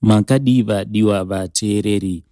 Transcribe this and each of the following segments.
Makadii vadiwa vateereri?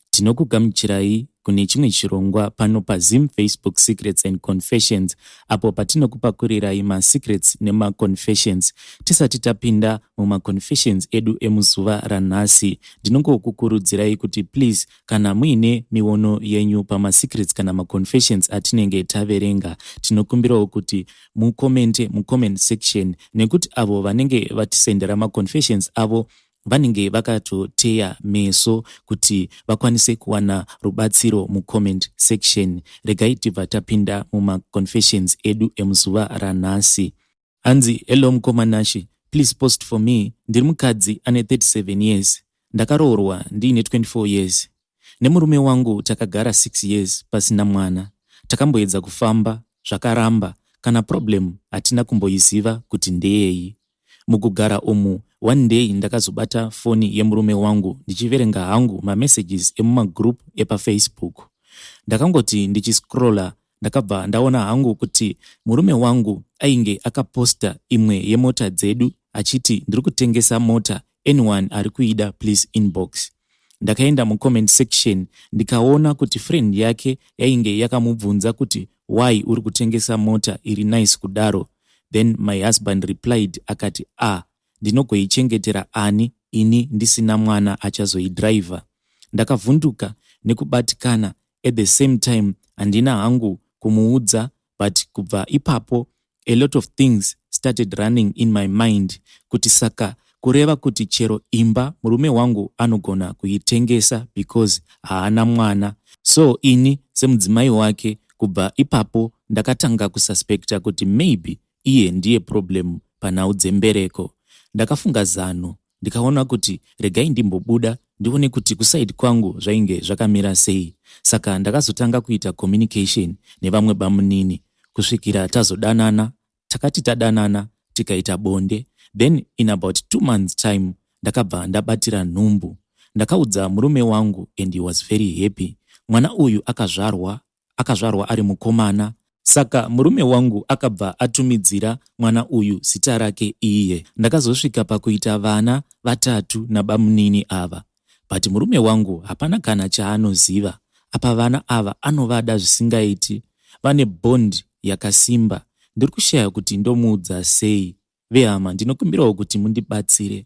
Tinokugamuchirai kune chimwe chirongwa pano paZim Facebook Secrets and Confessions apo patinokupakurirai masecrets nemaconfessions. Tisati tapinda mumaconfessions edu emuzuva ranhasi, ndinongokukurudzirai kuti please kana muine miono yenyu pamasecrets kana maconfessions atinenge taverenga, tinokumbirawo kuti mukomente mucomment section nekuti avo vanenge vatisendera maconfessions avo vanenge vakatoteya meso kuti vakwanise kuwana rubatsiro mucomment section. Regai tibva tapinda mumaconfessions edu emuzuva ranhasi. Hanzi, "Hello mukoma Nashe, please post for me. Ndiri mukadzi ane 37 years. Ndakaroorwa ndiine 24 years nemurume wangu. Takagara 6 years pasina mwana. Takamboedza kufamba, zvakaramba. Kana problem hatina kumboiziva kuti ndeyei. Mukugara umu, one day ndakazobata foni yemurume wangu ndichiverenga hangu mamessages emumagroup epaFacebook. Ndakangoti ndichiscrolla, ndakabva ndaona hangu kuti murume wangu ainge akaposta imwe yemota dzedu achiti, 'Ndiri kutengesa mota, anyone ari kuida please inbox.' Ndakaenda mucomment section, ndikaona kuti friend yake yainge yakamubvunza kuti, 'Why uri kutengesa mota iri nice kudaro?' Then my husband replied akati, 'Ah, ndinogoichengetera ani ini ndisina mwana achazoidhiraivha?' Ndakavhunduka nekubatikana at the same time. Handina hangu kumuudza, but kubva ipapo a lot of things started running in my mind kuti saka kureva kuti chero imba murume wangu anogona kuitengesa because haana mwana. So ini semudzimai wake, kubva ipapo ndakatanga kususpecta kuti maybe iye ndiye problem panhau dzembereko. Ndakafunga zano, ndikaona kuti regai ndimbobuda ndione kuti kuside kwangu zvainge zvakamira sei. Saka ndakazotanga kuita communication nevamwe bamunini kusvikira tazodanana. Takati tadanana, tikaita bonde. Then in about 2 months time ndakabva ndabatira nhumbu. Ndakaudza murume wangu and he was very happy. Mwana uyu akazvarwa, akazvarwa ari mukomana. Saka murume wangu akabva atumidzira mwana uyu zita rake iye. Ndakazosvika pakuita vana vatatu nabamunini ava, but murume wangu hapana kana chaanoziva. Apa vana ava anovada zvisingaiti, vane bond yakasimba. Ndiri kushaya kuti ndomuudza sei. Vehama, ndinokumbirawo kuti mundibatsire.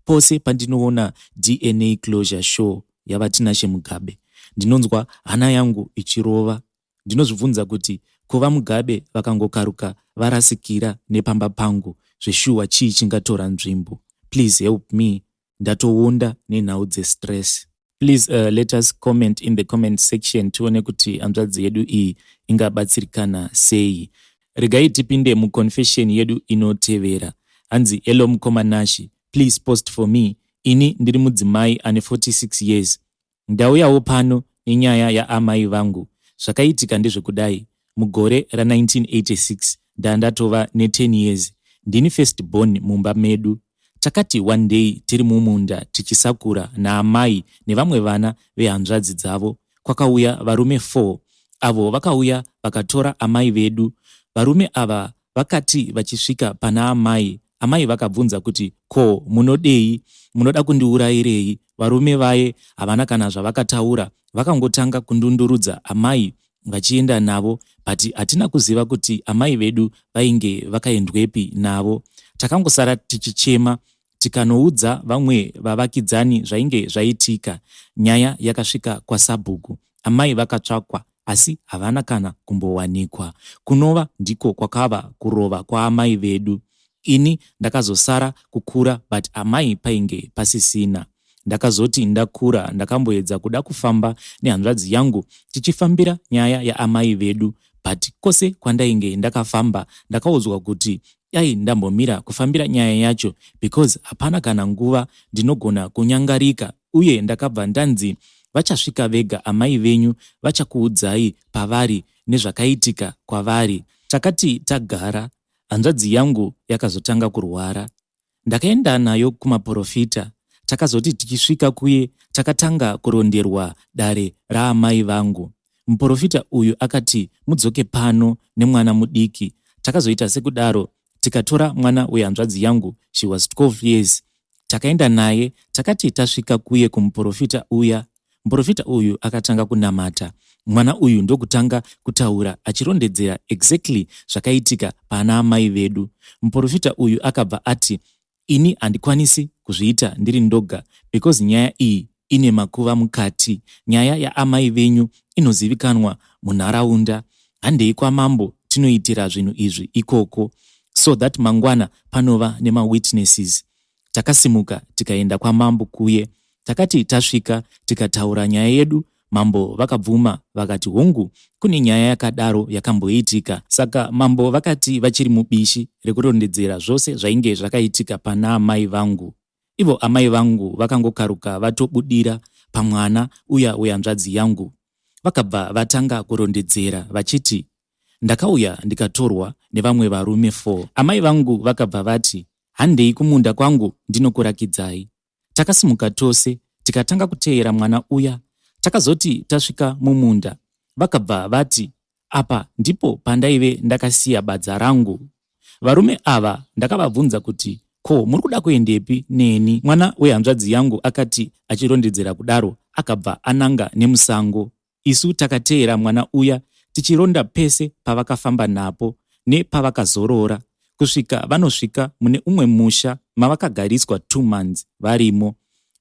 Pose pandinoona DNA closure show yavaTinashe Mugabe, ndinonzwa hana yangu ichirova. Ndinozvibvunza kuti kuva Mugabe vakangokaruka varasikira nepamba pangu zveshuwa, chii chingatora nzvimbo? Please help me, ndatoonda nenhau dzestress. Please let us comment in the comment section tione kuti hanzvadzi yedu iyi ingabatsirikana sei. Regai tipinde muconfession yedu inotevera. Hanzi, "Hello mukoma Nashe, please post for me. Ini ndiri mudzimai ane 46 years. Ndauyawo pano nenyaya yaamai vangu. Zvakaitika ndezvekudai: mugore ra1986 ndandatova ne10 years. Ndini first born mumba medu. Takati one day tiri mumunda tichisakura naamai nevamwe vana vehanzvadzi dzavo, kwakauya varume 4. Avo vakauya vakatora amai vedu. Varume ava vakati vachisvika pana amai, amai vakabvunza kuti, 'Ko munodei? Munoda kundiurayirei?' Varume vaye havana kana zvavakataura, vakangotanga kundundurudza amai vachienda navo, but hatina kuziva kuti amai vedu vainge vakaendwepi navo. Takangosara tichichema. Tikanoudza vamwe vavakidzani zvainge zvaitika. Nyaya yakasvika kwasabhuku. Amai vakatsvakwa asi havana kana kumbowanikwa, kunova ndiko kwakava kurova kwaamai vedu. Ini ndakazosara kukura, but amai painge pasisina. Ndakazoti ndakura, ndakamboedza kuda kufamba nehanzvadzi yangu tichifambira nyaya yaamai vedu, but kwose kwandainge ndakafamba ndakaudzwa kuti dai ndambomira kufambira nyaya yacho because hapana kana nguva ndinogona kunyangarika, uye ndakabva ndanzi, 'Vachasvika vega amai venyu, vachakuudzai pavari nezvakaitika kwavari.' Takati tagara, hanzvadzi yangu yakazotanga kurwara. Ndakaenda nayo kumaprofita. Takazoti tichisvika kuye, takatanga kuronderwa dare raamai vangu. Muprofita uyu akati, 'Mudzoke pano nemwana mudiki.' Takazoita sekudaro, tikatora mwana wehanzvadzi yangu. She was 12 years. Takaenda naye takati tasvika kuye kumuporofita uya. Muporofita uyu akatanga kunamata. Mwana uyu ndokutanga kutaura achirondedzera exactly zvakaitika pana amai vedu. Muporofita uyu akabva ati ini handikwanisi kuzviita ndiri ndoga because nyaya iyi ine makuva mukati. Nyaya yaamai venyu inozivikanwa munharaunda. Handei kwamambo tinoitira zvinhu izvi ikoko so that mangwana panova nemawitnesses. Takasimuka tikaenda kwamambo kuye. Takati tasvika tikataura nyaya yedu, mambo vakabvuma vakati hongu kune nyaya yakadaro yakamboitika. Saka mambo vakati vachiri mubishi rekurondedzera zvose zvainge zvakaitika pana amai vangu. Ivo amai vangu vakangokaruka vatobudira pamwana uya wehanzvadzi yangu. Vakabva vatanga kurondedzera vachiti ndakauya ndikatorwa nevamwe varume 4. Amai vangu vakabva vati handei kumunda kwangu ndinokurakidzai. Takasimuka tose tikatanga kuteera mwana uya. Takazoti tasvika mumunda vakabva vati apa ndipo pandaive ndakasiya badza rangu. Varume ava ndakavabvunza kuti ko muri kuda kuendepi neni? Mwana wehanzvadzi yangu akati achirondedzera kudaro akabva ananga nemusango. Isu takateera mwana uya tichironda pese pavakafamba napo nepavakazorora kusvika vanosvika mune umwe musha mavakagariswa 2 months varimo.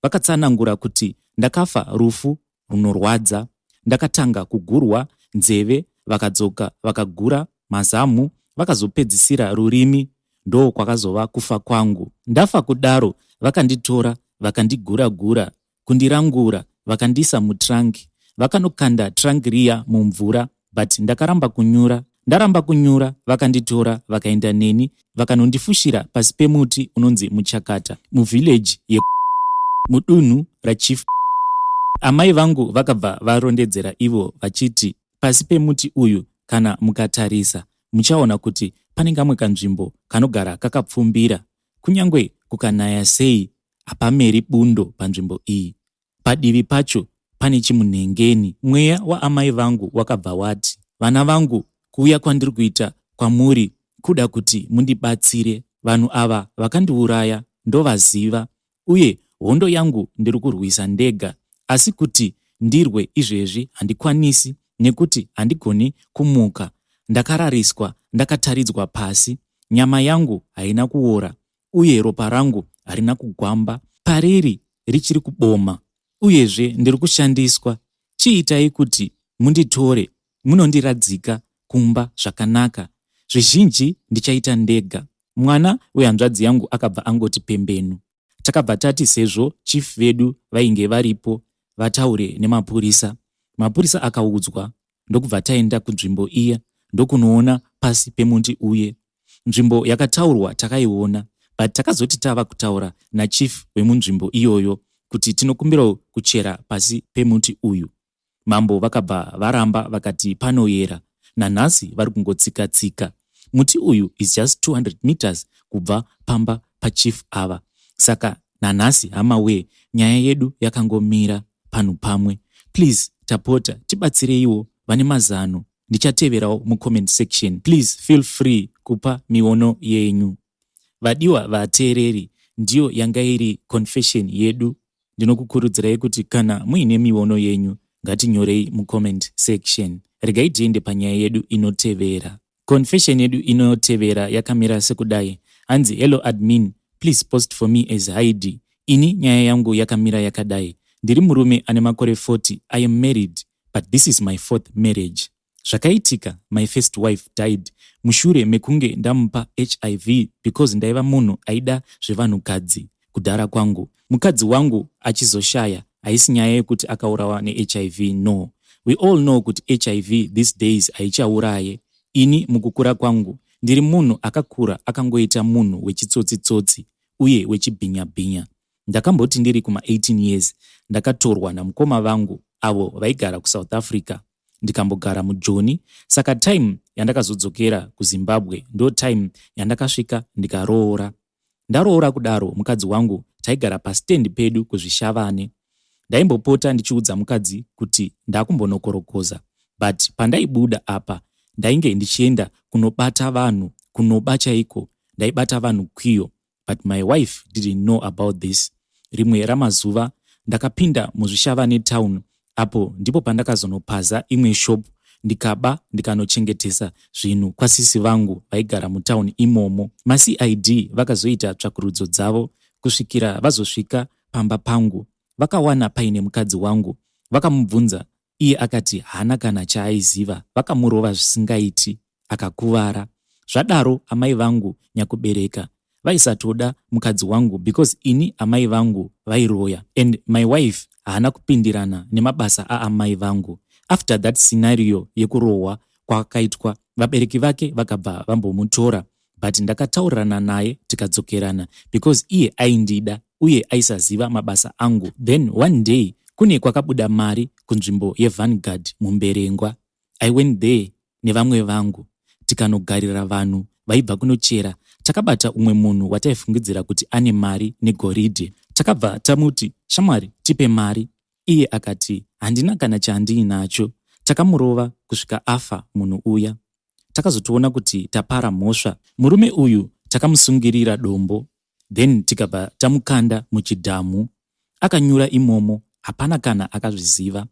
Vakatsanangura kuti ndakafa rufu runorwadza. Ndakatanga kugurwa nzeve vakadzoka vakagura mazamu vakazopedzisira rurimi ndokwakazova kufa kwangu. Ndafa kudaro vakanditora vakandigura-gura kundirangura vakandiisa mutrunk. Vakanokanda trunk riya mumvura but ndakaramba kunyura. Ndaramba kunyura vakanditora vakaenda neni vakanondifushira pasi pemuti unonzi muchakata muvillage ye mudunhu rachief. Amai vangu vakabva varondedzera ivo vachiti pasi pemuti uyu kana mukatarisa muchaona kuti pane kamwe kanzvimbo kanogara kakapfumbira. Kunyangwe kukanaya sei hapameri bundo panzvimbo iyi. Padivi pacho pane chimunhengeni. Mweya waamai vangu wakabva wati, vana vangu, kuuya kwandiri kuita kwamuri kuda kuti mundibatsire. Vanhu ava vakandiuraya ndovaziva uye hondo yangu ndiri kurwisa ndega. Asi kuti ndirwe izvezvi handikwanisi nekuti handigoni kumuka. Ndakarariswa ndakataridzwa pasi. Nyama yangu haina kuora uye ropa rangu harina kugwamba. Pariri richiri kuboma uyezve ndiri kushandiswa. Chiitai kuti munditore munondiradzika kumba zvakanaka. Zvizhinji ndichaita ndega. Mwana wehanzvadzi yangu akabva angoti pembenu. Takabva tati sezvo chief vedu vainge varipo vataure nemapurisa. Mapurisa akaudzwa ndokubva taenda kunzvimbo iya ndokunoona pasi pemuti uye. Nzvimbo yakataurwa takaiona but takazoti tava kutaura nachief wemunzvimbo iyoyo kuti tinokumbirawo kuchera pasi pemuti uyu. Mambo vakabva varamba vakati panoyera. Nanhasi vari kungotsika tsika. Muti uyu is just 200 meters kubva pamba pachief ava. Saka nanhasi hama wee nyaya yedu yakangomira panhu pamwe. Please tapota tibatsireiwo vane mazano. Ndichateverawo mucomment section. Please feel free kupa miono yenyu. Vadiwa vateereri, ndiyo yanga iri confession yedu. Ndinokukurudzirai kuti kana muine miono yenyu ngatinyorei mucomment section. Regai tiende panyaya yedu inotevera. Confession yedu inotevera yakamira sekudai. Hanzi hello admin, please post for me as Heidi. Ini nyaya yangu yakamira yakadai. Ndiri murume ane makore 40. I am married but this is my fourth marriage. Zvakaitika my first wife died mushure mekunge ndamupa HIV because ndaiva munhu aida zvevanhukadzi kudhara kwangu. Mukadzi wangu achizoshaya haisi nyaya yekuti akaurawa neHIV no. We all know kuti HIV these days haichauraye. Ini mukukura kwangu ndiri munhu akakura akangoita munhu wechitsotsi-tsotsi uye wechibhinya-bhinya. Ndakamboti ndiri kuma 18 years ndakatorwa namukoma vangu avo vaigara kuSouth Africa ndikambogara mujoni. Saka time yandakazodzokera kuZimbabwe ndo time yandakasvika ndikaroora. Ndaroora kudaro mukadzi wangu taigara pastand pedu kuZvishavane. Ndaimbopota ndichiudza mukadzi kuti ndakumbonokorokoza but pandaibuda apa ndainge ndichienda kunobata vanhu, kunoba chaiko. Ndaibata vanhu kwiyo. But my wife didn't know about this. Rimwe ramazuva ndakapinda muZvishavane town. Apo ndipo pandakazonopaza imwe shop, ndikaba, ndikanochengetesa zvinhu kwasisi vangu vaigara mutauni imomo. MaCID vakazoita tsvakurudzo dzavo kusvikira vazosvika pamba pangu. Vakawana paine mukadzi wangu. Vakamubvunza, iye akati haana kana chaaiziva. Vakamurova zvisingaiti, akakuvara. Zvadaro, amai vangu nyakubereka vaisatoda mukadzi wangu because ini amai vangu vairoya and my wife haana kupindirana nemabasa aamai vangu. After that scenario yekurohwa kwakaitwa, vabereki vake vakabva vambomutora, but ndakataurirana naye tikadzokerana because iye aindida uye aisaziva mabasa angu. Then one day kune kwakabuda mari kunzvimbo yeVanguard muMberengwa. I went there nevamwe vangu, tikanogarira vanhu vaibva kunochera. Takabata umwe munhu wataifungidzira kuti ane mari negoridhe. Takabva tamuti, "Shamwari, tipe mari." Iye akati, "Handina kana chandiinacho." Takamurova kusvika afa munhu uya. Takazotoona kuti tapara mhosva. Murume uyu takamusungirira dombo, then tikabva tamukanda muchidhamu. Akanyura imomo, hapana kana akazviziva.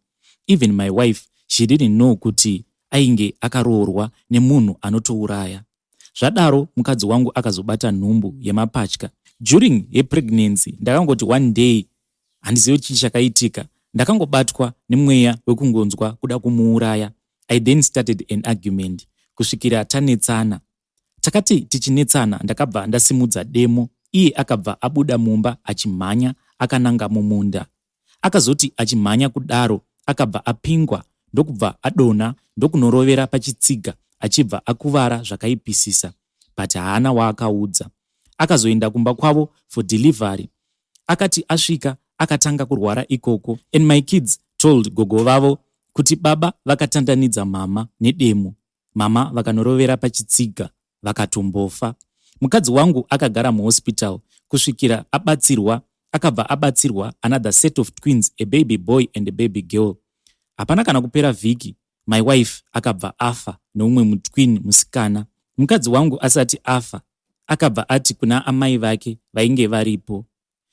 Even my wife, she didn't know kuti ainge akaroorwa nemunhu anotouraya. Zvadaro, mukadzi wangu akazobata nhumbu yemapatya. During yepregnancy, ndakangoti one day, handizivi chii chakaitika, ndakangobatwa nemweya wekungonzwa kuda kumuuraya. I then started an argument kusvikira tanetsana. Takati tichinetsana, ndakabva ndasimudza demo. Iye akabva abuda mumba achimhanya akananga mumunda. Akazoti achimhanya kudaro, akabva apingwa, ndokubva adonha, ndokunorovera pachitsiga, achibva akuvara zvakaipisisa, but haana waakaudza. Akazoenda kumba kwavo for delivery. Akati asvika, akatanga kurwara ikoko, and my kids told gogo vavo kuti baba vakatandanidza mama nedemo, mama vakanorovera pachitsiga, vakatombofa. Mukadzi wangu akagara muhospital kusvikira abatsirwa. Akabva abatsirwa another set of twins, a baby boy and a baby girl. Hapana kana kupera vhiki, my wife akabva afa neumwe mutwin musikana. Mukadzi wangu asati afa, akabva ati kuna amai vake vainge varipo,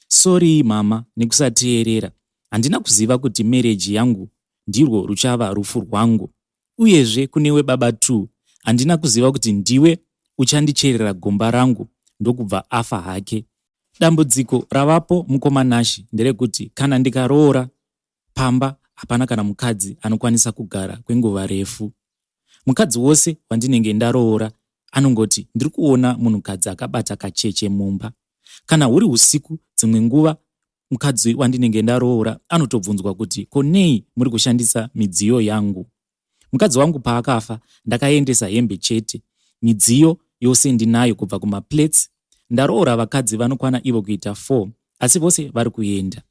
"Sorry mama nekusateerera. Handina kuziva kuti marriage yangu ndirwo ruchava rufu rwangu. Uyezve kunewe baba 2, handina kuziva kuti ndiwe uchandicherera gomba rangu." Ndokubva afa hake. Dambudziko ravapo, mukoma Nashi, nderekuti kana ndikaroora, pamba hapana kana mukadzi anokwanisa kugara kwenguva refu. Mukadzi wose wandinenge ndaroora anongoti, "Ndiri kuona munhukadzi akabata kacheche mumba." Kana huri usiku, dzimwe nguva mukadzi wandinenge ndaroora anotobvunzwa kuti, "Ko nei muri kushandisa midziyo yangu?" Mukadzi wangu paakafa, ndakaendesa hembe chete. Midziyo yose ndinayo, kubva kumaplates. Ndaroora vakadzi vanokwana ivo kuita 4, asi vose vari kuenda.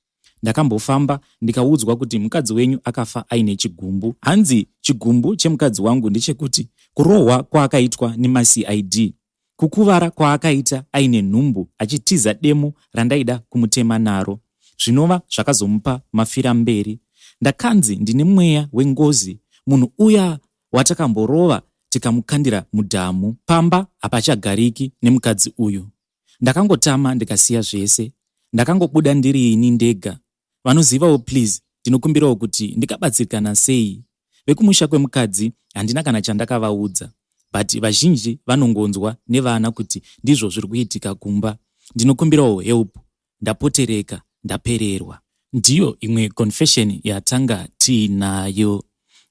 Ndakambofamba ndikaudzwa kuti mukadzi wenyu akafa aine chigumbu. Hanzi chigumbu chemukadzi wangu ndechekuti kurohwa kwaakaitwa nemaCID, kukuvara kwaakaita aine nhumbu achitiza demo randaida kumutema naro, zvinova zvakazomupa mafiramberi. Ndakanzi ndine mweya wengozi, munhu uya watakamborova tikamukandira mudhamu. Pamba hapachagariki nemukadzi uyu. Ndakangotama, ndikasiya zvese, ndakangobuda ndiri ini ndega. Vanozivawo, please, ndinokumbirawo kuti ndikabatsirikana sei. Vekumusha kwemukadzi handina kana chandakavaudza, but vazhinji vanongonzwa nevana kuti ndizvo zviri kuitika kumba. Ndinokumbirawo help, ndapotereka, ndapererwa. Ndiyo imwe confession yatanga tiinayo.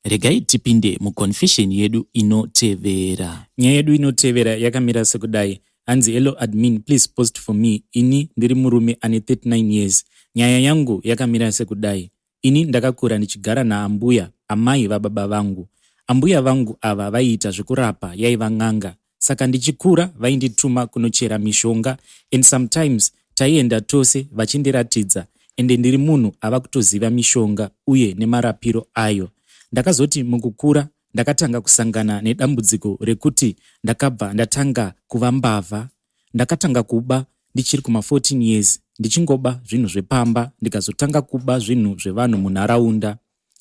Regai tipinde muconfession yedu inotevera. Nyaya yedu inotevera yakamira sekudai. Hanzi, "Hello admin, please post for me. Ini ndiri murume ane 39 years. Nyaya yangu yakamira sekudai. Ini ndakakura ndichigara naambuya, amai vababa vangu. Ambuya vangu ava vaiita zvekurapa, yaiva n'anga. Saka ndichikura vaindituma kunochera mishonga and sometimes taienda tose vachindiratidza. Ende ndiri munhu ava kutoziva mishonga uye nemarapiro ayo. Ndakazoti mukukura ndakatanga kusangana nedambudziko rekuti ndakabva ndatanga kuva mbavha. Ndakatanga kuba ndichiri kuma14 years, ndichingoba zvinhu zvepamba, ndikazotanga kuba zvinhu zvevanhu munharaunda.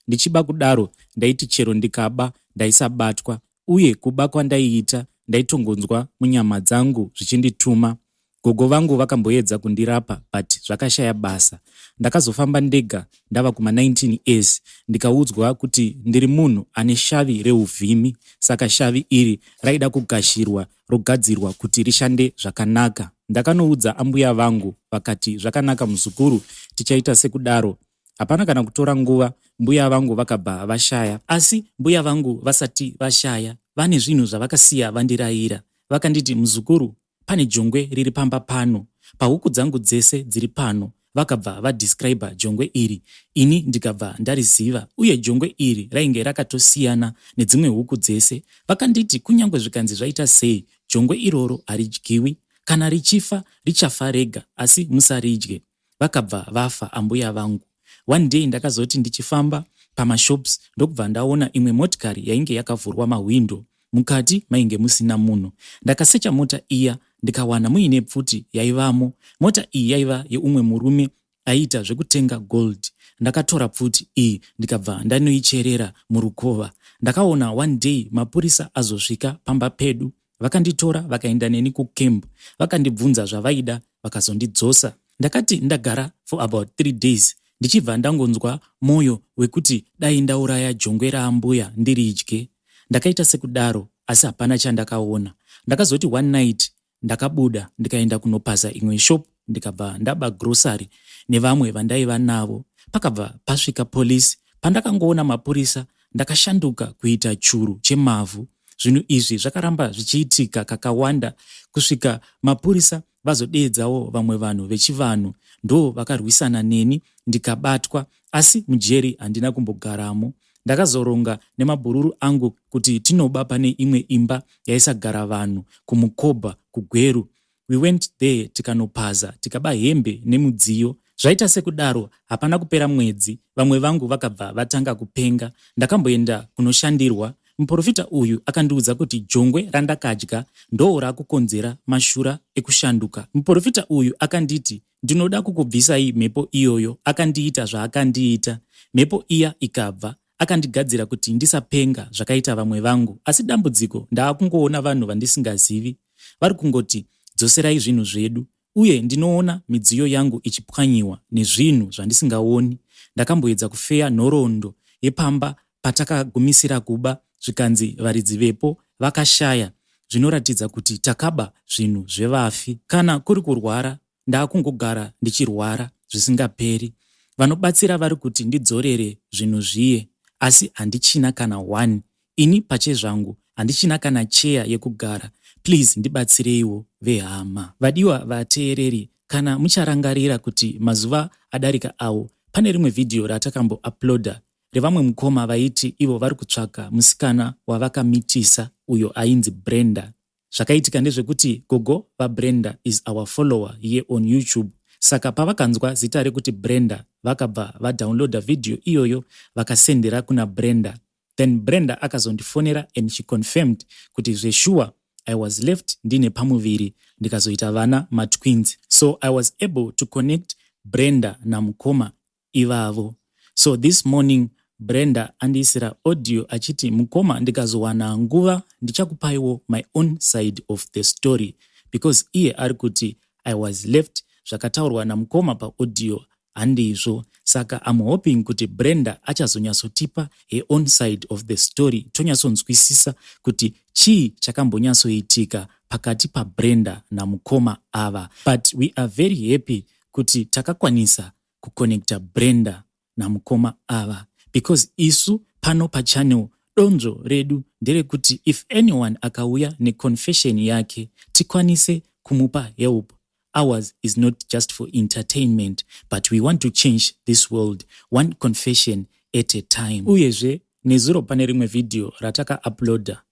Ndichiba kudaro, ndaiti chero ndikaba ndaisabatwa, uye kuba kwandaiita ndaitongonzwa munyama dzangu zvichindituma. Gogo vangu vakamboedza kundirapa but zvakashaya basa. Ndakazofamba ndega ndava kuma 19 years ndikaudzwa kuti ndiri munhu ane shavi reuvhimi saka shavi iri raida kugashirwa rogadzirwa kuti rishande zvakanaka. Ndakanoudza ambuya vangu vakati zvakanaka muzukuru tichaita sekudaro. Hapana kana kutora nguva mbuya vangu vakabva vashaya. Asi mbuya vangu vasati vashaya vane zvinhu zvavakasiya vandiraira. Vakanditi muzukuru pane jongwe riri pamba pano pahuku dzangu dzese dziri pano vakabva vadescriber jongwe iri ini ndikabva ndariziva uye jongwe iri rainge rakatosiyana nedzimwe huku dzese vakanditi kunyange zvikanzi zvaita sei jongwe iroro haridyiwi kana richifa richafa rega asi musaridye vakabva vafa ambuya vangu one day ndakazoti ndichifamba pamashops ndokubva ndaona imwe motikari yainge yakavhurwa mahwindo mukati mainge musina munhu ndakasecha mota iya ndikawana muine pfuti yaivamo mota iyi yaiva yeumwe murume aiita zvekutenga gold ndakatora pfuti iyi ndikabva ndanoicherera murukova ndakaona one day mapurisa azosvika pamba pedu vakanditora vakaenda neni kucamp vakandibvunza zvavaida vakazondidzosa ndakati ndagara for about 3 days ndichibva ndangonzwa mwoyo wekuti dai ndauraya jongwe raambuya ndiridye ndakaita sekudaro asi hapana chandakaona ndakazoti one night ndakabuda ndikaenda kunopaza imwe shop ndikabva ndaba grocery nevamwe vandaiva navo pakabva pasvika polisi pandakangoona mapurisa ndakashanduka kuita churu chemavhu zvinhu izvi zvakaramba zvichiitika kakawanda kusvika mapurisa vazodeedzawo vamwe vanhu vechivanhu ndo vakarwisana neni ndikabatwa asi mujeri handina kumbogaramo ndakazoronga nemabhururu angu kuti tinoba pane imwe imba yaisagara vanhu kumukobha kugweru we went there tikanopaza tikaba hembe nemudziyo zvaita sekudaro hapana kupera mwedzi vamwe vangu vakabva vatanga kupenga ndakamboenda kunoshandirwa muprofita uyu akandiudza kuti jongwe randakadya ndo rakukonzera mashura ekushanduka muprofita uyu akanditi ndinoda kukubvisai mhepo iyoyo akandiita zvaakandiita mhepo iya ikabva akandigadzira kuti ndisapenga zvakaita vamwe vangu asi dambudziko ndaakungoona vanhu vandisingazivi vari kungoti dzoserai zvinhu zvedu uye ndinoona midziyo yangu ichipwanyiwa nezvinhu zvandisingaoni ndakamboedza kufeya nhoroondo yepamba patakagumisira kuba zvikanzi varidzi vepo vakashaya zvinoratidza kuti takaba zvinhu zvevafi kana kuri kurwara ndaakungogara ndichirwara zvisingaperi vanobatsira vari kuti ndidzorere zvinhu zviye asi handichina kana one ini pachezvangu handichina kana cheya yekugara please ndibatsireiwo vehama vadiwa vateereri kana mucharangarira kuti mazuva adarika awo pane rimwe vhidhiyo ratakambouploada revamwe mukoma vaiti ivo vari kutsvaka musikana wavakamitisa uyo ainzi Brenda zvakaitika ndezvekuti gogo vaBrenda is our follower here on YouTube saka pavakanzwa zita rekuti Brenda vakabva vadownloada vhidhiyo iyoyo vakasendera kuna Brenda then Brenda akazondifonera and she confirmed kuti zveshuwa I was left ndine pamuviri ndikazoita vana matwins so I was able to connect Brenda namukoma ivavo so this morning Brenda andiisira audio achiti mukoma ndikazowana nguva ndichakupaiwo my own side of the story because iye ari kuti I was left zvakataurwa namukoma paaudio handizvo saka I'm hoping kuti Brenda achazonyatsotipa her own side of the story tonyatsonzwisisa kuti chii chakambonyatsoitika pakati paBrenda namukoma ava but we are very happy kuti takakwanisa kuconnecta Brenda namukoma ava because isu pano pachannel donzvo redu nderekuti if anyone akauya neconfession yake tikwanise kumupa help ours is not just for entertainment but we want to change this world one confession at a time uyezve nezuro pane rimwe vhidhiyo ratakauploada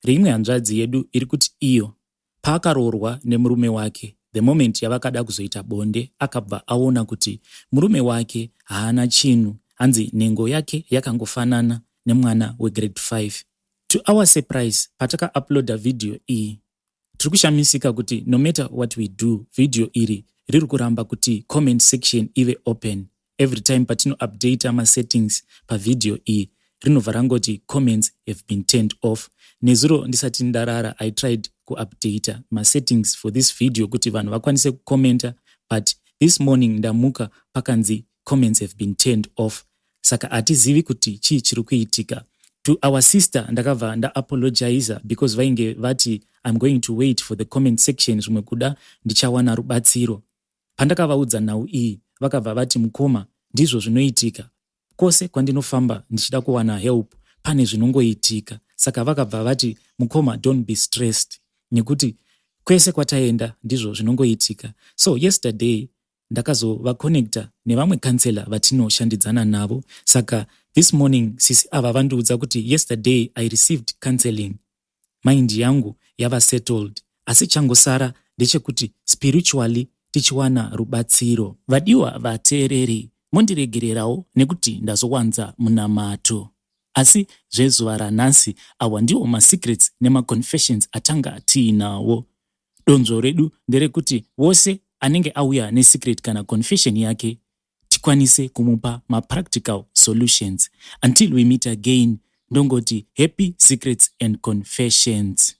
reimwe hanzvadzi yedu iri kuti iyo paakaroorwa nemurume wake the moment yavakada kuzoita bonde akabva aona kuti murume wake haana chinhu hanzi nhengo yake yakangofanana nemwana wegrade 5 to our surprise patakauploada vhidhiyo iyi tiri kushamisika kuti no matter what we do vhidhiyo iri riri kuramba kuti comment section ive open every time patinoupdata masettings pavhidhiyo iyi rinobva rangoti comments have been turned off nezuro ndisati ndarara I tried. kuupdata masettings for this video kuti vanhu vakwanise kucommenta, but this morning ndamuka pakanzi comments have been turned off, saka hatizivi kuti chii chiri kuitika. To our sister ndakabva ndaapologiza because vainge vati, "I'm going to wait for the comment section, zvimwe kuda ndichawana rubatsiro." Pandakavaudza nhau iyi, vakabva vati, "Mukoma, ndizvo zvinoitika kwose kwandinofamba ndichida kuwana help, pane zvinongoitika." Saka vakabva vati, "Mukoma, don't be stressed, nekuti kwese kwataenda ndizvo zvinongoitika." So yesterday ndakazovaconnecta nevamwe counsellor vatinoshandidzana navo. Saka this morning sisi ava vandiudza kuti, "Yesterday I received counseling, mind yangu yava settled, asi changosara ndechekuti spiritually tichiwana rubatsiro." Vadiwa vateereri, mondiregererawo nekuti ndazowanza munamato, asi zvezuva ranhasi awa ndiwo masecrets nemaconfessions atanga tiinawo. Donzvo redu nderekuti wose anenge auya nesecret kana confession yake tikwanise kumupa mapractical solutions. Until we meet again, ndongoti happy secrets and confessions.